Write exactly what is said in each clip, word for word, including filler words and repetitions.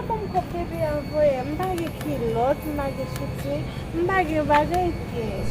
Ban m kòb bebe a voye. M pa gen kilòt, m pa gen soutyen, m pa gen bagay pyès.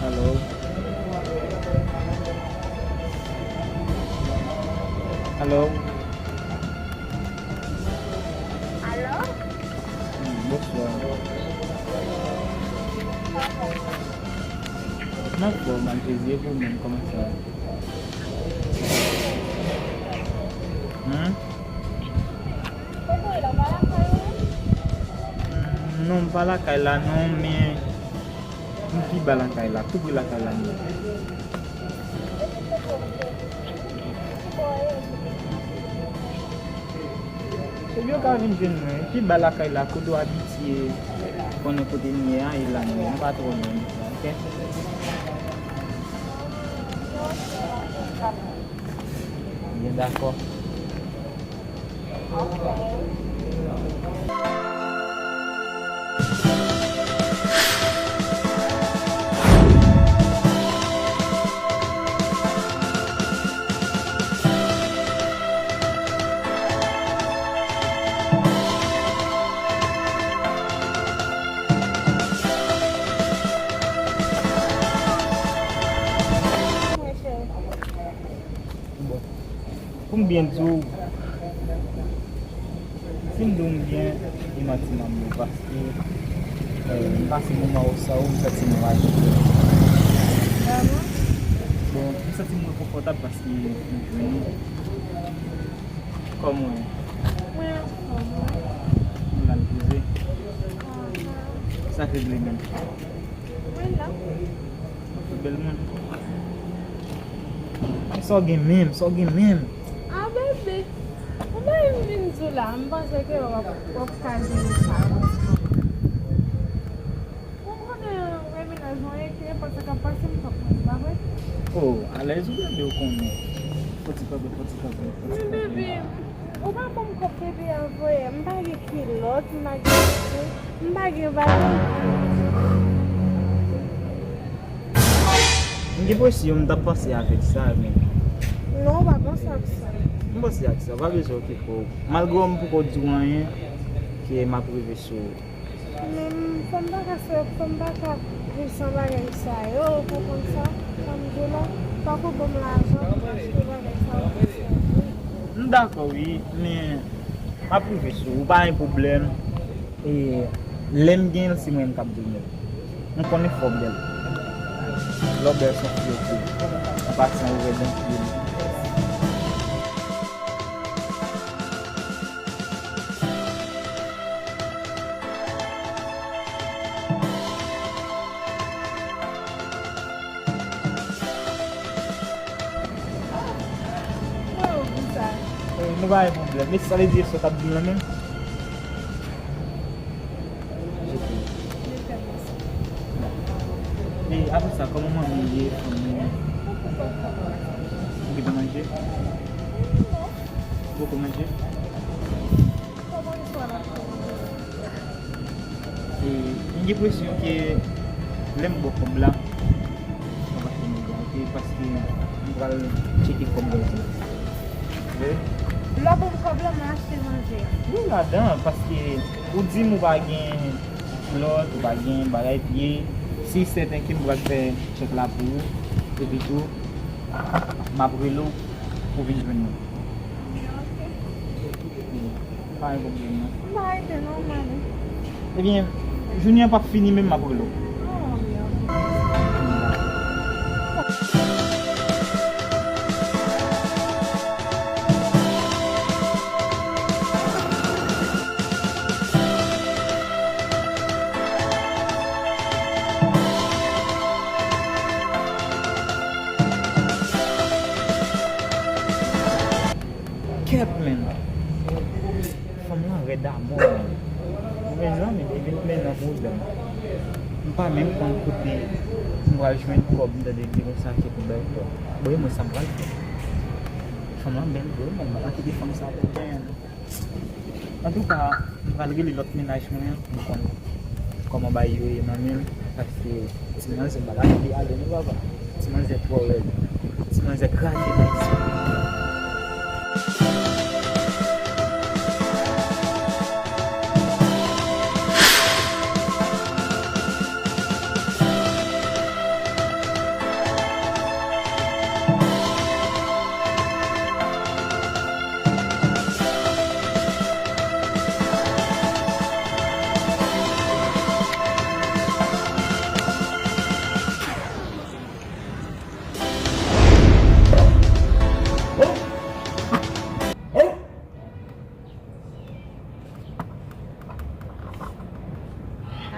Alo? Alo? Alo? Wi, bonswa. Mwen anfòm, Jezi, e ou menm, kòman sa ye? Humm? Kote w ye la, w pa lakay ou? Non, m pa lakay la non, men m pi ba lakay la, tou pre lakay la m ye. Ebyen, w ka vin jwenn mwen pi ba lakay la, kote w abitye, konnen kote m ye a, e la m ye, m pa twò lwen, oke? Byen, dakò. Bon. Pou m byen di w, si m di w m byen, li manti nan m yo, paske, eh, m pase moman yo san ou, m santi m raje. Vrèman? Bon, m santi m rekonfòtab paske m jwenn ou. Kòman w ye? Mwen anfòm, wi. M la, m poze. Aha. Sa k regle menm? Mwen la. Ou bèl moun. Sa w gen menm, sa w gen menm. A, bebe. Ou pa vin di w la, m panse ke w ap, w ap ka jere sa. Ou konnen wè mennaj mwen, e ki nenpòt sa k ap pase, m p ap mande, pa vre? O, alèz ou bebe, ou konnen. Fò ti kanpe, fò ti kanpe, fò ti kanpe. Men bebe, ou pa ban m kòb bebe a voye, m pa gen kilòt, m pa gen sou, m pa gen bagay. M gen presyon, m t ap panse avèk sa, men. Non, ou pa panse ak sa. M panse ak sa, pa bezwen okipe w. Malgre m poko di w anyen, ke m ap rive sou ou. Men fò m pa ka fè, fò m pa ka viv san bagay sa yo, ou konprann sa? Sa m di w la, fòk ou ban m lajan pou m achte bagay sa yo pou sèvi. M dakò, wi, men m ap rive sou ou, pa gen pwoblèm. E lè m gen l, se mwen menm k ap domine l. M konnen fò w bèl. Lè w bèl, se yon fi yo di. An pasan, ou rèd anpil. Mwen, ou di sa. Eh, nou pa gen pwoblèm. Men sa vle di, sa w t ap di m lan menm? Jete. E apre sa, kòman manmi ye, fanmi? Ou gentan manje? Ou poko manje? E m gen presyon ke lè m ba w kòb la, w ap achte manje, oke? Paske m pral tcheke kòb la tou. Wi. Lè w ban m kòb la, m achte manje. Wi, ladan, paske ou di m ou pa gen kilòt, ou pa gen bagay pye. Si sèten ke m pral fè tchèk la pou ou, epi tou, m ap rele w pou vin jwenn mwen. Oke. Pa gen pwoblèm, non. M pa rete, non, m ale. Ebyen, jounen an p ap fini, men m ap rele w. Ah, wi, oke. Fanm lan rèd amò, men. Mezanmi, li vin mennen m nan pwoblèm. M pa menm konn kote m pral jwenn kòb, m tande li konsa ki pou bèl kòb. Bon, e mwen sa m pral fè? Fanm lan bèl vre, men m pa ka kite fanm sa pou m genyen, non. Antouka, m pral rele lòt mennaj mwen an pou m konn kòman bagay yo ye nan men l, paske ti manzè m pa ka kite ale non papa. Ti manzè twò rèd. Ti manzè kraze mesye.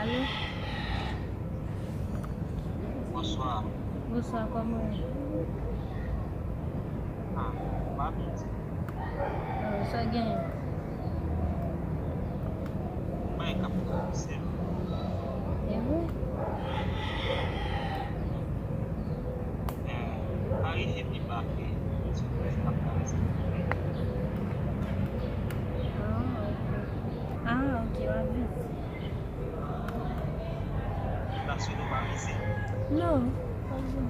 Alo? Bonswa. Bonswa, kòman w ye? Ah, m pa byen di. Ah, sa genyen? Mwen k ap travèse. E vre? Eh, pa rive pi ba ke sou prèz k ap travèse. Ah, ok. Ah, ok, w ap vin. Ou ta swete w pa rive? Non, pa vin.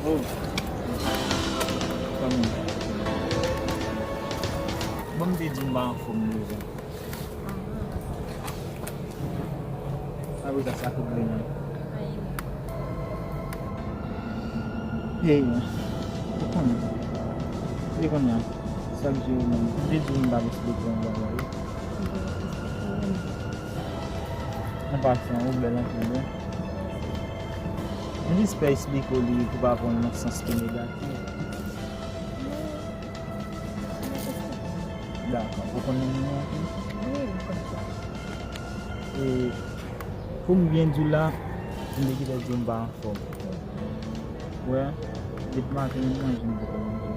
Oh. Kòman? Bon, m te di w m pa anfòm deja. Apre sa, sa tou grenn. Hey, ou konnen. Se konnen. Sa k di w menm? M te di w m t ap esplike yon bagay. An pasan, ou bèl anpil, wi. M jis fè esplike w li pou pa pran l nan sans ki negatif. Dakò. Ou konn nimewo an tou? Wi, m konn sa. E, pou m byen di w la, m te gentan di w m pa anfòm. Wè, depi maten m manje, m poko manje.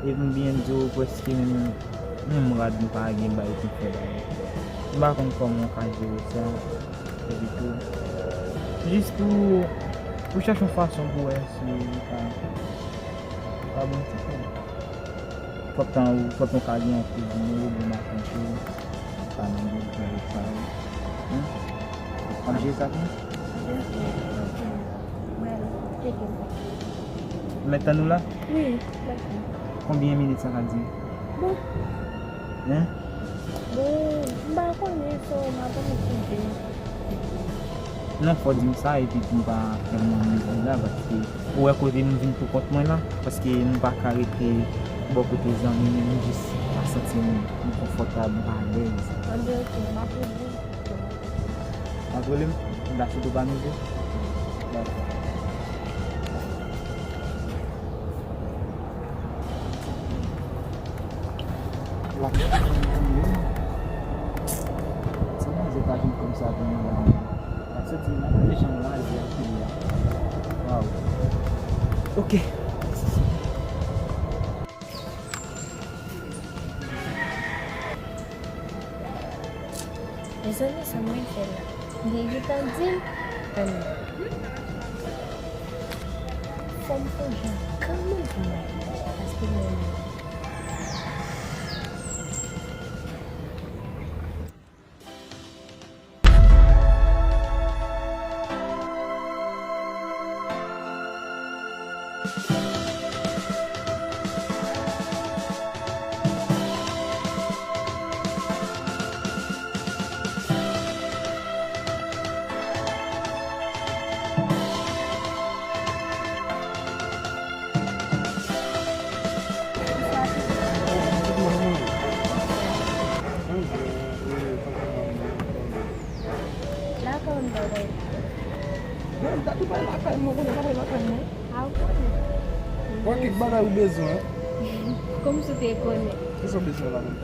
E pou m byen di w, prèske menm, menm rad m pa gen bay pou m fè bagay. M pa konn kòman w ka jere sa. Epi tou, jis pou, pou chèche yon fason pou wè si li ka, ka bon ti kou. Fòk tan ou, fòk nou ka gen yon kouzine, oubyen maten tou, ou ka nan bezwen de sa. Hein? W ap jere sa pou mwen? Mèt tann ou la? Wi, mèt tann. Konbyen minit sa ka dire? Bon. Hein? Bon, m pa konnen, so, m ap ann koute. Non, fò w di m sa, epi pou m pa fè moun mizè la, paske ou wè kote m vin pou kont mwen la, paske m pa ka rete bò kote zanmi m, m jis pa santi m, m konfòtab, m pa alèz. Anben, ok, m ap rele w. W ap rele m? M ta swete w pa mize? Dakò. Ti manzè pa jwenn kòm sa pou mwen la. Paske ti manzè jan l laze ak pil la. Waw. Ok. Mezanmi, sa mwen fè la? M te gentan di l, ann. Fò m fè yon jan kanmenm pou m ale, paske mwen menm. Mwen konnen pa pral lakay mwen. A, ou konnen. Bon, ki bagay ou bezwen? Kòm si w te konnen. Kisa w bezwen la menm?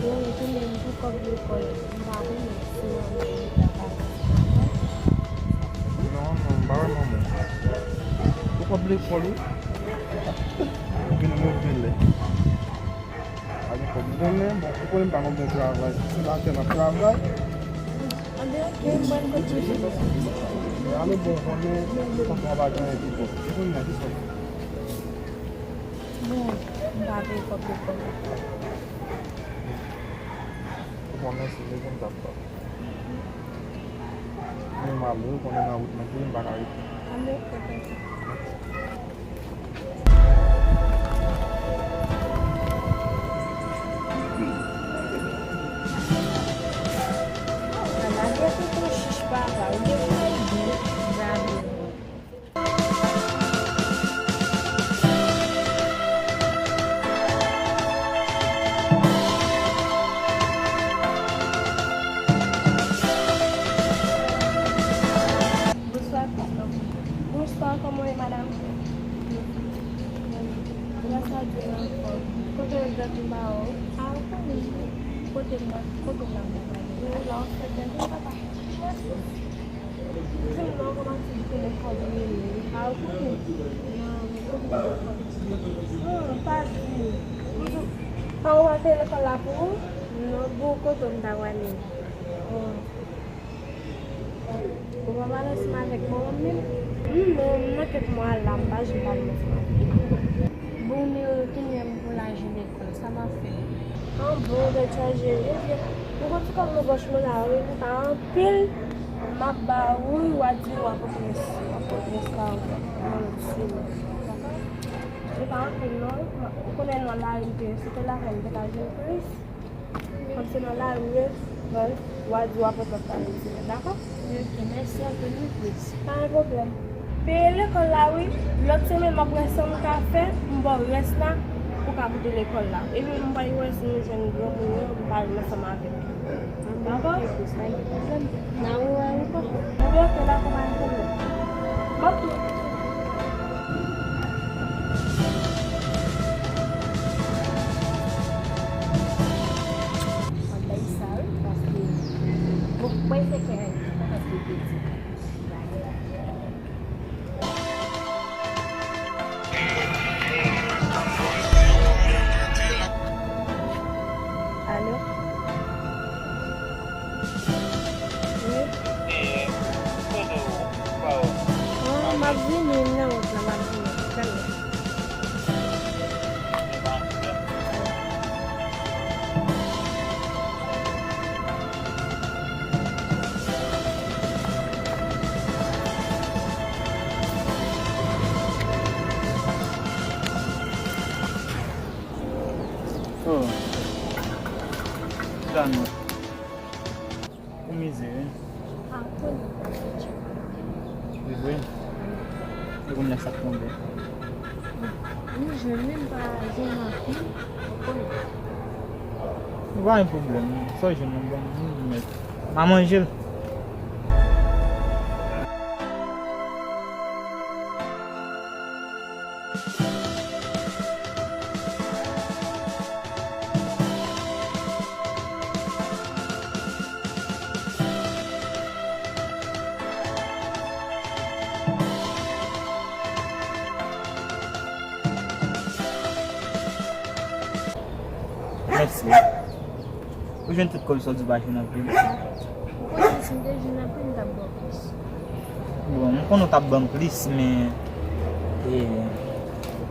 Bon, mwen konnen pou kòb lekòl, m pa konnen si manman m ta ka. Non, non, m pa wè manman. Pou kòb lekòl, wi. Vin move lè. Pa gen kòb. Ou konnen, bon, ou konnen m pa nan bon travay. Se latè m ap travay. Anben, ok, m pral kontinye. Ale, bon, konnen, tonton an pa gen anyen pi bon. Ou konnen ki sòt. Bon, m pa vle kòb lekòl. Ou konnen se levann k ap bat. Men m ale, ou konnen nan wout mwen te ye, m pa ka rete. Anben, ok, tonton. Lage tonton chich papa, ou te fè l byen. Bonswa, tonton. Bonswa, kòman w ye, madanm? Gras a Dye, m anfòm. Kote w ye, granmoun pa wè w? A, ou konnen. Kote m nan, kote m nan, papa? Mwen la, ou fè byen, wi, papa. Mèsi. Di m non, kòman ti telefòn ou ye? A, ou konnen. Non, men kote m nan, papa? Non, pa di. Ou di, pa w te lekòl la pou ou? Non, bon, kote m ta prale? Bon. Ou pa pale ansanm avèk manman m menm? Humm, non, m nan kèk mwa la, m pa janm pale ansanm avè l. Bon, men kounye a m pou l al jwenn lekòl, sa m ap fè? An bon, ou gen chaje, ebyen, m gon ti kòb nan pòch mwen la, wi, m pa anpil, m ap ba ou, w a di w a pote, w a pote sa nan lòt semèn, dakò? Li pa anpil non, ou konnen nan lari m te ye, si te lakay m te ka jwenn plis. Kòm se nan lari m ye, bon, w a di w ap rantre nan lari m, dakò? Ok, mèsi anpil wi, Prince. Pa gen pwoblèm. Peye lekòl la wi, lòt semèn m ap wè sa m ka fè, m ba w rès la, pou w ka pote lekòl la. Epi m pral wè si m jwenn granmoun yo, m pale ansanm avè l. Dakò? N a wè ankò. Ebyen, ok, dakò, pa gen pwoblèm. M ap tou. M ap bay sa, wi, paske, bon, mwen se kè, paske te di. Alo? Wi? Oh, m ap vini, m nan wout la, m ap vini. Talè. Oh. Gade. Ou mize, wi. A, ou konnen. Li vre? E kounye a sa k tonbe? M jwenn, men m pa jwenn anpil, ou konnen. Pa gen pwoblèm. Sa w jwenn nan ban m, m mèt. M a manje l. Mèsi. Ou jwenn tout kòb sa w di w pa jwenn anpil? Ou konnen si m te jwenn anpil, m t ap ba w plis. Bon, m konnen w t ap ban m plis, men, e,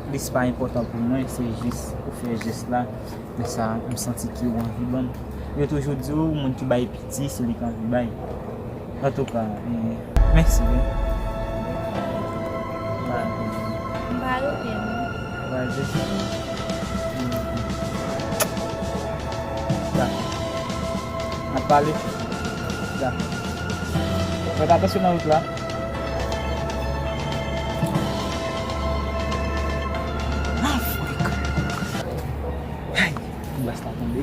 plis pa enpòtan pou mwen, se jis ou fè jès la. Men sa, m santi ke w anvi ban m. Yo toujou di w, moun ki bay piti, se li k anvi bay. Antouka, e, mèsi wi. M pa rete non. Dakò. N ap pale. Dakò. Fè atansyon nan wout la. Ah, fwèk. Ay, anbas la tonbe.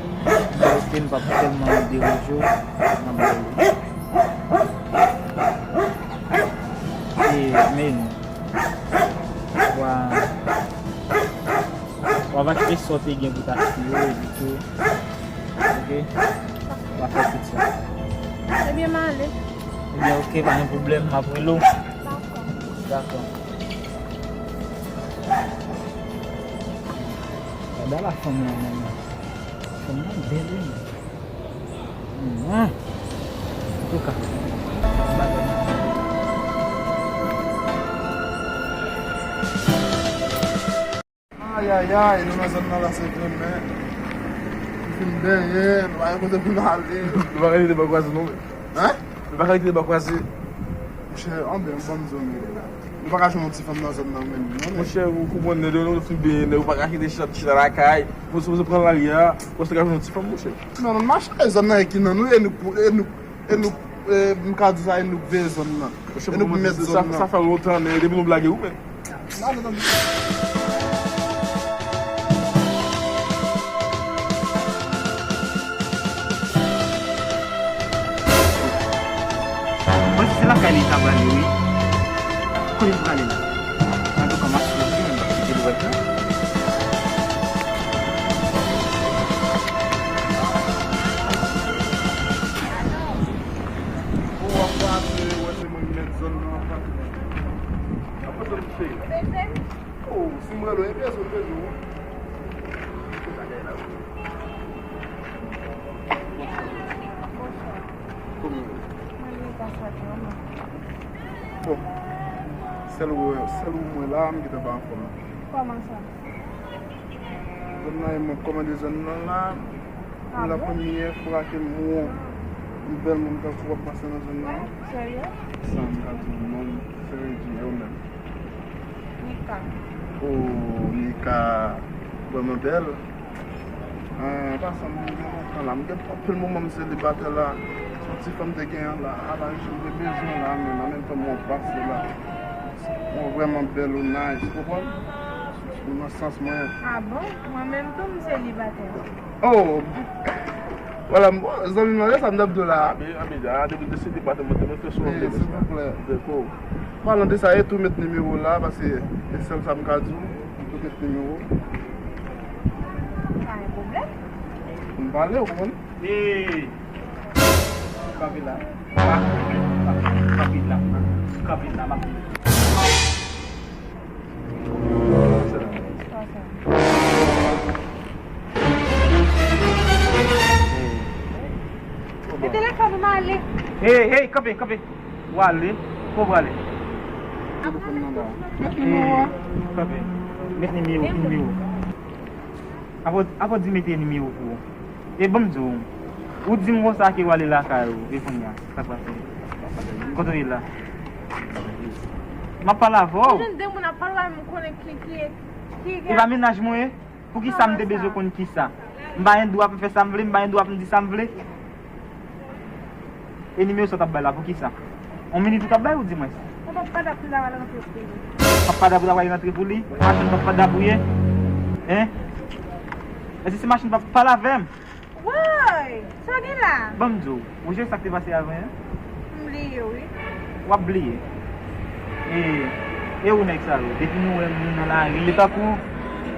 Mwen te m p ap tèlman deranje w nan bagay yo. E, men, w a, w ap achte sa w te gen pou w t achte yo, epi tou, oke? W a fè tout sa. Ebyen, m ale. Ebyen, oke, pa gen pwoblèm, m ap rele w. Dakò. Dakò. Gade la fanm nan, manman. Fanm nan bèl, wi. Mwen. Antouka. Ayayay, nou nan zòn nan la, se granmè. Nou fin benyen, nou pa gen kote pou n ale. Nou pa ka rete bò kwaze non, men. Hein? Nou pa ka rete bò kwaze. Monchè, anben, ban m di w, men. Nou pa ka jwenn yon ti fanm nan zòn nan menm, non, men. Monchè, ou konprann, nèg yo, nou fin benyen, nèg yo pa ka kite chita, chita lakay. Fò se pran lari a, fò se ka jwenn yon ti fanm, monchè. Non, nou mache, zòn nan e ki nan nou, e nou, e nou, e nou, e, m ka di sa, e nou veye zòn nan. Monchè, e nou pou mèt zòn nan. Sa fè lontan, men, depi nou blage ou, men. Mwen se lakay li ta prale, wi. Kote li prale la? Antouka, m ap swiv li, men m p ap kite l wè l la. Ou ap pase, wè se mwen ki mèt zòn nan, w ap pase. Apre sa, m cheri. Oh, si m rele w, epi èske w te di w? Kòman w ye? Mwen byen, pa sa, kòman? Bon, sèl ou, sèl ou mwen la, m gentan pa anfòm. Kòman sa? Zòn nan, e mwen k kòmande zòn nan la. Ah bon? Pou la premyè fwa ke m wè yon bèl moun tankou w ap pase nan zòn nan. Serye? Sa m ka di w, non, serye di, e ou menm? Nika. Oh, Nika, vrèman bèl. Ah, pa sa, m gen lontan la. M gen anpil moman m selibatè la. Se yon ti fanm te gen an la. Ala, jan m te bezwen la, men an menm tan m wè w pase la. Ou vrèman bèl, ou nice, ou konprann? Ou nan sans mwen. Ah bon? Mwen menm tou, m selibatè. Oh! Vwala, m, zanmi m nan, sa m t ap di w la. Anben, anben, a, depi w deside pa te montre mwen fè sou anble, silvouplè. Dakò. Palan de sa, e tou met nimewo w la, paske e sèl sa m ka di w, m tou met nimewo. Pa gen pwoblèm. M pale, ou konprann? Ee! Kanpe la. Kanpe la. Kanpe la, m ap vini. Sa, sa. Sa, sa. Hey, hey, kanpe, kanpe. Ou ale, kote w prale? Telefòn nan la. Met nimewo a. Hey, kanpe. Met nimewo, nimewo. Avan, avan di mete nimewo pou ou. E ban m di w, ou di m konsa ke w ale lakay ou, e kounye a, sa k pase? Kote w ye la? M ap pale avè w. Ou jwenn de moun ap pale avè m, ou konnen ki, ki, ki... E pa mennaj mwen ye? Poukisa m te bezwen konn kisa? M pa gen dwa pou m fè sa m vle, m pa gen dwa pou m di sa m vle? E nimewo sa w t ap bay la, poukisa? On minit ou t ap bay ou di mwen? Ou pap pada pou la pral rantre pou li. Pap pada pou la pral rantre pou li? Machann pap pada pou ye? Hein? Èske se machann pap pale avè m? Woy! Sa w gen la? Ban m di w, ou jwenn sa k te pase avan yè? M bliye wi. W ap bliye? E, e ou nèg sa yo, depi nou wè moun nan lari, yo tankou,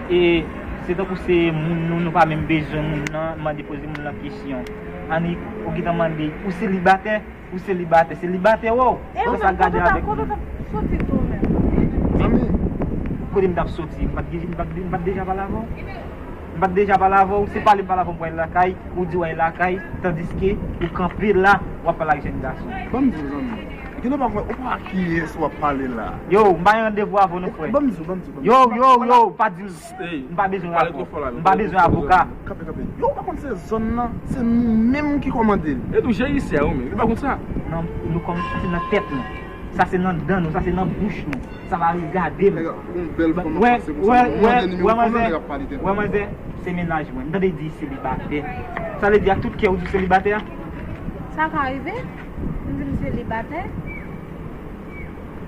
e, se tankou se moun nou, nou pa menm bezwen moun nan, mande poze moun nan kesyon. Annik, ou gentan mande, ou selibatè? Ou selibatè, selibatè, wow! E ou menm, kote w t ap, kote w t ap soti tou menm? Zanmi, kote m t ap soti? M pa t, m pa t, m pa t deja pale avè w? M pa t deja pale avè w? Se pale m pale avè w pou w al lakay, ou di w al lakay, tandiske ou kanpe la, w ap pale ak jèn gason. Ban m di w, zanmi. Genlè w pa konn, ou pa kiyès w ap pale la. Yo, m pa gen randevou avè w non, frè. Ban m di w, ban m di w, ban m di w. Yo, yo, yo, pa di m. M pa bezwen rapò. M pa bezwen avoka. Kanpe, kanpe. Yo, ou pa konn se zòn nan, se nou menm ki kòmande l. E tou, jere isi a, ou menm. Ou pa konn sa? Non, nou kòm, sa se nan tèt nou. Sa se nan dan nou, sa se nan bouch nou. Sa va regade m. Nèg ap yon bèl fanm ap pase konsa, mande nimewo fanm nan, nèg ap pale tenten. Wè, manzè, se mennaj mwen. M tande di selibatè. Sa vle di ak tout kè ou di selibatè a? Sa ka rive. M di m selibatè.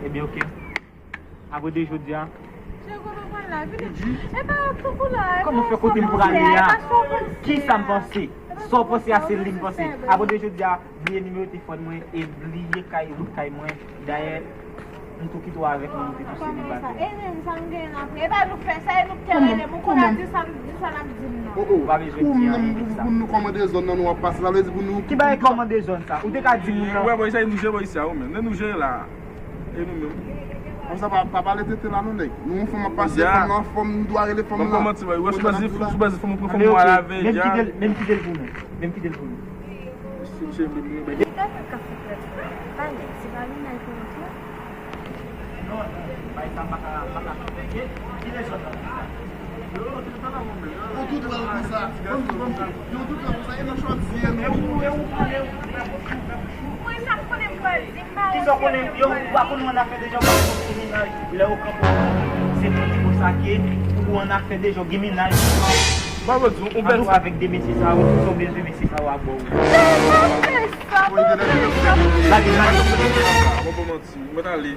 Ebyen, oke. Apre de jodi a. Kòman fè kote m prale a? Kisa m panse? Sa w panse a se li m panse. Apre de jodi a, bliye nimewo telefòn mwen e bliye kay, wout kay mwen. Dayè, m tou kite w avèk mwen, nou te tou selibatè. E menm sa m genyen apre. E pa nou k fè sa, e nou k te rele m. Ou konn ap di sa, di sa n ap di m nan. Ou pa bezwen di anyen de sa. Pou nou kòmande zòn nan nou ap pase, sa vle di pou nou... Ki bagay kòmande zòn sa? Ou te ka di moun nan. Wè, bò, sa e nou jere bò isi a, ou menm. Lè nou jere la. E nou menm? Konsa pa, pa pale tenten la non, nèg. Nou, yon fanm ap pase, fanm nan anfòm, nou dwe rele fanm nan. Ban m pa manti, bòy. Wè, sou baz, sou baz fanm ou pran fanm ou al avè, menm kite l, menm kite l pou nou. Menm kite l pou nou. Mesye, jere, menm, menm. Gade kap fèt la. Pale, se pa mennaj ou non. Non, bay sa m pa ka, m pa ka konprann. Ki lè sòt la? Ou tout wè l konsa. Banm di, banm di. Yo tout wè l konsa. E nan chòt zye nou. E ou, e ou konnen, ou konnen. Mwen sa m konnen m pral di, m pa... Kisa w konnen? Yo, ou pa konnen w annafè deja, ou pa konnen w kriminèl. Lè ou kanpe, se pou di konsa ke ou annafè deja, w gen mennaj. Ba yo di, ou bèl. Avèk de mesye sa yo, ou bezwen mesye sa yo a bò ou. Lage, lage. Mwen pa manti, mwen ale.